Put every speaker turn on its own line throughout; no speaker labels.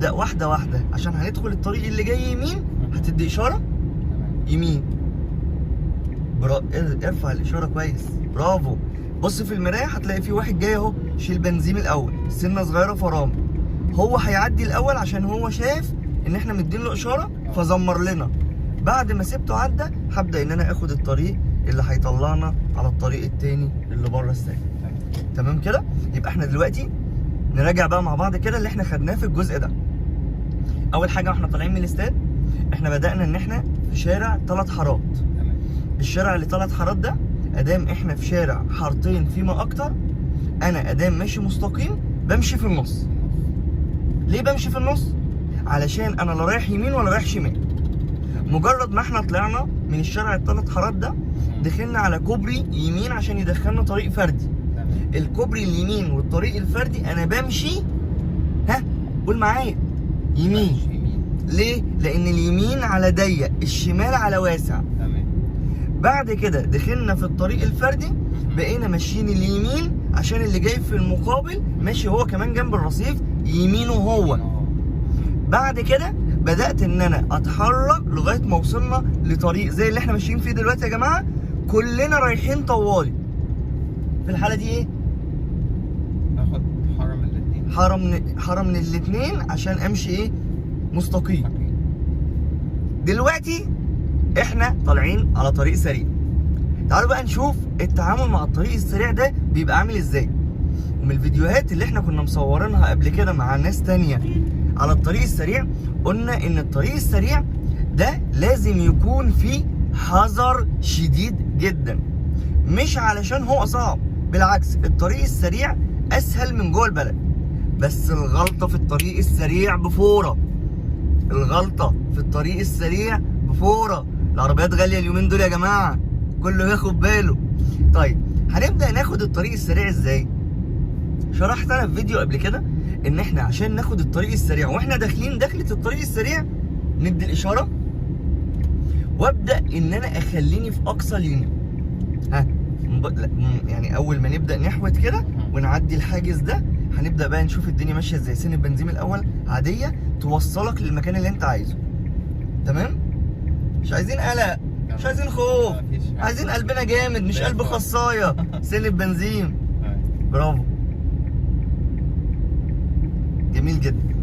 ابدا واحدة واحدة عشان هندخل الطريق اللي جاي يمين. هتدي اشارة يمين. ارفع الاشارة كويس، برافو. بص في المراية هتلاقي في واحد جاي اهو، شيل بنزين الاول، سنة صغيرة فرامل. هو هيعدي الاول عشان هو شايف ان احنا مدين له اشارة فزمر لنا. بعد ما سبته عدى هبدا ان انا اخد الطريق اللي هيطلعنا على الطريق التاني اللي بره الساحل. تمام كده؟ يبقى احنا دلوقتي نراجع بقى مع بعض كده اللي احنا خدناه في الجزء ده. اول حاجة واحنا طالعين من الاستاد احنا بدانا ان احنا في شارع 3 حارات. الشارع اللي 3 حارات ده ادام احنا في شارع حارتين فيما اكتر، انا ادام ماشي مستقيم بمشي في النص. ليه بمشي في النص؟ علشان انا لا رايح يمين ولا رايح شمال. مجرد ما احنا طلعنا من الشارع ال3 حارات ده دخلنا على كوبري يمين عشان يدخلنا طريق فردي. الكوبري اليمين والطريق الفردي انا بمشي، ها قول معايا، يمين. ليه؟ لان اليمين على ضيق، الشمال على واسع. بعد كده دخلنا في الطريق الفردي بقينا ماشيين اليمين عشان اللي جاي في المقابل ماشي هو كمان جنب الرصيف يمينه هو. بعد كده بدأت ان انا اتحرك لغاية ما وصلنا لطريق زي اللي احنا ماشيين فيه دلوقتي يا جماعة، كلنا رايحين طوالي. في الحالة دي ايه؟
ناخد حارة من الاتنين.
حارة من الاتنين عشان امشي ايه؟ مستقيم. دلوقتي احنا طالعين على طريق سريع. تعالوا بقى نشوف التعامل مع الطريق السريع ده بيبقى عامل ازاي. ومن الفيديوهات اللي احنا كنا مصورينها قبل كده مع ناس تانية على الطريق السريع، قلنا ان الطريق السريع ده لازم يكون فيه حذر شديد جدا. مش علشان هو صعب، بالعكس الطريق السريع اسهل من جوه البلد، بس الغلطة في الطريق السريع بفورة. الغلطة في الطريق السريع بفورة. العربيات غالية اليومين دول يا جماعة، كله ياخد باله. طيب هنبدأ ناخد الطريق السريع ازاي؟ شرحت انا في فيديو قبل كده ان احنا عشان ناخد الطريق السريع واحنا داخلين دخلة الطريق السريع ندي الاشارة وابدأ ان انا اخليني في اقصى اليمين. ها يعني اول ما نبدأ نحوت كده ونعدي الحاجز ده هنبدأ بقى نشوف الدنيا ماشية ازاي. سن البنزين الاول عادية توصلك للمكان اللي انت عايزه. تمام؟ مش عايزين قلق، مش عايزين خوف، عايزين قلبنا جامد مش قلب خصايه. سن البنزين، برافو، جميل جدا.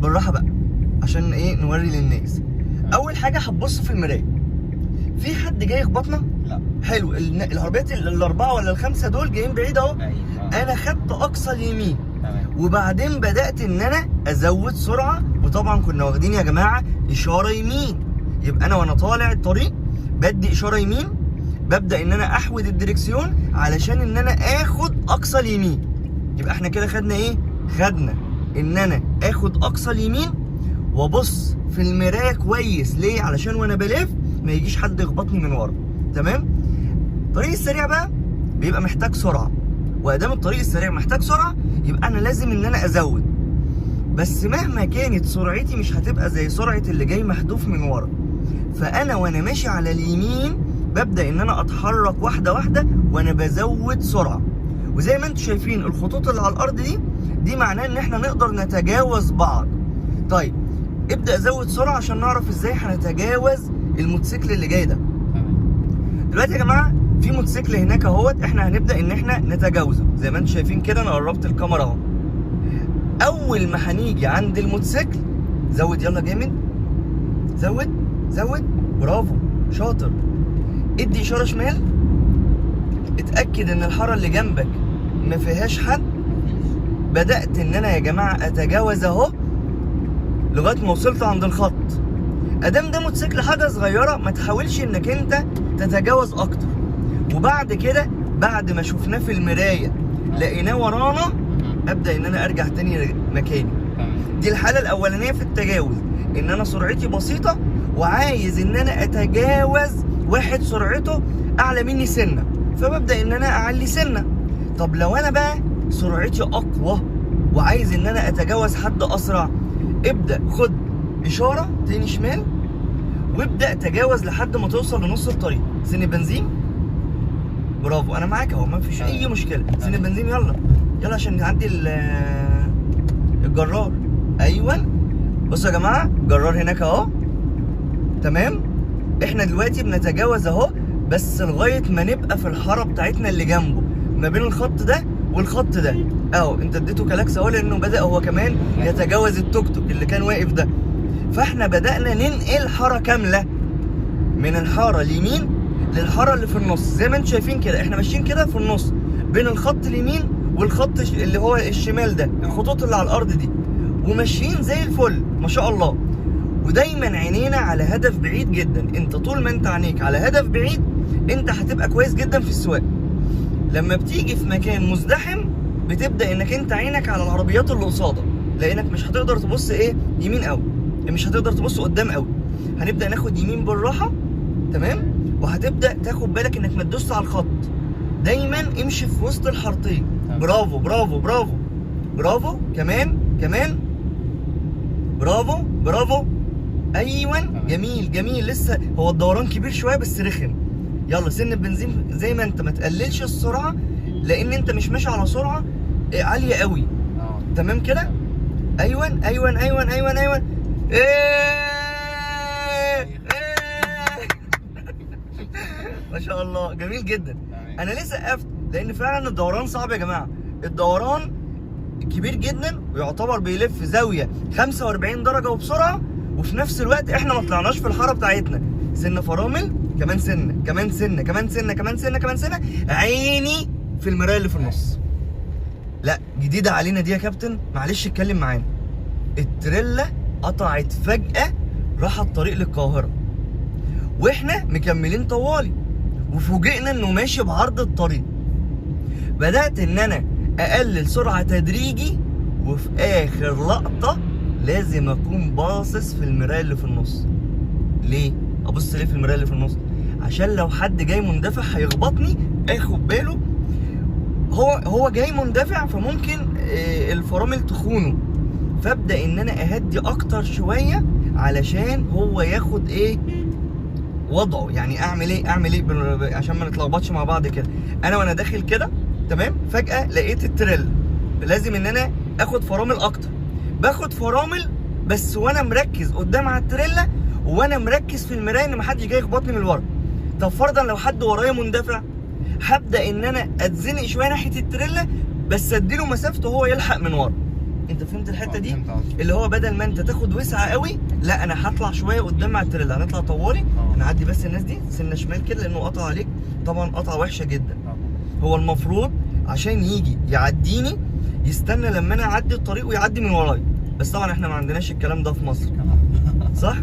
بالراحة بقى عشان ايه؟ نوري للناس. اول حاجة هتبص في المراية، في حد جاي يخبطنا؟
لا.
حلو. العربيات الاربعة ولا الخمسة دول جايين بعيد اهو. انا خدت اقصى اليمين وبعدين بدات ان انا ازود سرعة، وطبعا كنا واخدين يا جماعة اشارة يمين. يبقى انا وانا طالع الطريق بدي اشارة يمين، ببدا ان انا احود الدركسيون علشان ان انا اخد اقصى اليمين. يبقى احنا كده خدنا ايه؟ خدنا ان انا اخد اقصى اليمين وابص في المراية كويس. ليه؟ علشان وانا بلف ما يجيش حد يخبطني من ورا. تمام؟ الطريق السريع بقى بيبقى محتاج سرعة، وادام الطريق السريع محتاج سرعة يبقى انا لازم ان انا ازود، بس مهما كانت سرعتي مش هتبقى زي سرعة اللي جاي محذوف من ورا. فانا وانا ماشي على اليمين ببدا ان انا اتحرك واحدة واحدة وانا بزود سرعة. وزي ما انتم شايفين الخطوط اللي على الارض دي معناه ان احنا نقدر نتجاوز بعض. طيب ابدا زود سرعة عشان نعرف ازاي هنتجاوز الموتوسيكل اللي جاي ده. دلوقتي يا جماعة في موتوسيكل هناك اهوت، احنا هنبدا ان احنا نتجاوزه. زي ما انتم شايفين كده انا قربت الكاميرا اهو. اول ما هنيجي عند الموتوسيكل زود، يلا جامد، زود زود، برافو شاطر. ادي اشارة شمال، اتاكد ان الحارة اللي جنبك ما فيهاش حد. بدات ان انا يا جماعة اتجاوز اهو لغاية ما وصلت عند الخط. ادام ده موتوسيكل حاجة صغيرة ما تحاولش انك انت تتجاوز اكتر. وبعد كده بعد ما شفناه في المراية لقيناه ورانا، ابدا ان انا ارجع تاني مكاني. دي الحالة الاولانية في التجاوز، ان انا سرعتي بسيطة وعايز ان انا اتجاوز واحد سرعته اعلى مني سنة، فببدا ان انا اعلي سنة. طب لو انا بقى سرعتي اقوى وعايز ان انا اتجاوز حد اسرع، ابدا خد اشارة تاني شمال وابدا تجاوز لحد ما توصل لنص الطريق. سن البنزين، برافو، انا معاك اهو، ما فيش اي مشكلة. سن البنزين، يلا يلا عشان نعدي الجرار. ايوه بصوا يا جماعة جرار هناك اهو. تمام، احنا دلوقتي بنتجاوز اهو، بس لغاية ما نبقى في الحارة بتاعتنا اللي جنبه ما بين الخط ده والخط ده اهو. انت اديته كلاكس اهو لانه بدا هو كمان يتجاوز التوك توك اللي كان واقف ده. فاحنا بدانا ننقل حارة كاملة من الحارة اليمين للحاره اللي في النص، زي ما انتم شايفين كده احنا ماشيين كده في النص بين الخط اليمين والخط اللي هو الشمال ده، الخطوط اللي على الارض دي، وماشيين زي الفل ما شاء الله. ودايما عينينا على هدف بعيد جدا. انت طول ما انت عينيك على هدف بعيد انت هتبقى كويس جدا في السواقة. لما بتيجي في مكان مزدحم بتبدا انك انت عينك على العربيات اللي قصادك، لانك مش هتقدر تبص ايه يمين قوي، مش هتقدر تبص قدام قوي. هنبدا ناخد يمين بالراحة. تمام، وهتبدا تاخد بالك انك ما تدوس على الخط، دايما امشي في وسط الحارتين. برافو برافو برافو برافو، كمان كمان، برافو برافو، ايوه جميل جميل. لسه هو الدوران كبير شوية بس رخم. يلا سن البنزين زي ما انت، ما تقللش السرعة لان انت مش ماشي على سرعة عالية قوي. تمام كده، ايوه ايوه ايوه ايوه ايوه. ايه ايه ما شاء الله جميل جدا. انا ليه سقفت؟ لان فعلا الدوران صعب يا جماعة، الدوران كبير جدا ويعتبر بيلف زاوية 45 درجه وبسرعة، وفي نفس الوقت احنا ما طلعناش في الحارة بتاعتنا. سنة فرامل، كمان سنة كمان سنة كمان سنة كمان سنة كمان سنة، عيني في المراية اللي في النص. لا جديدة علينا دي يا كابتن، معلش اتكلم معانا. التريلا قطعت فجاة، راحت طريق للقاهره واحنا مكملين طوالي، وفوجئنا انه ماشي بعرض الطريق. بدات ان انا اقلل سرعة تدريجي، وفي اخر لقطة لازم اكون باصص في المراية اللي في النص. ليه ابص ليه في المراية اللي في النص؟ عشان لو حد جاي مندفع هيخبطني اخد باله. هو جاي مندفع فممكن الفرامل تخونه، فابدا ان انا اهدي اكتر شوية علشان هو ياخد ايه وضعه. يعني اعمل ايه اعمل ايه عشان ما نتلخبطش مع بعض كده. انا وانا داخل كده تمام، فجاة لقيت التريل، لازم ان انا اخد فرامل اكتر. باخد فرامل بس وانا مركز قدام على التريلا، وانا مركز في المراية ان محدش جاي يخبطني من ورا. طب فرضا لو حد ورايا مندفع، هبدا ان انا اتزنق شوية ناحية التريلا بس اديله مسافته وهو يلحق من ورا. انت فهمت الحتة دي؟ اللي هو بدل ما انت تاخد وسعه قوي، لا انا هطلع شوية قدام مع التريلا. هنطلع طوالي نعدي بس الناس دي سنة شمال كده لانه قطع عليك طبعا، قطعه وحشة جدا. هو المفروض عشان يجي يعديني يستنى لما انا اعدي الطريق ويعدي من ورايا، بس طبعا احنا ما عندناش الكلام ده في مصر. صح؟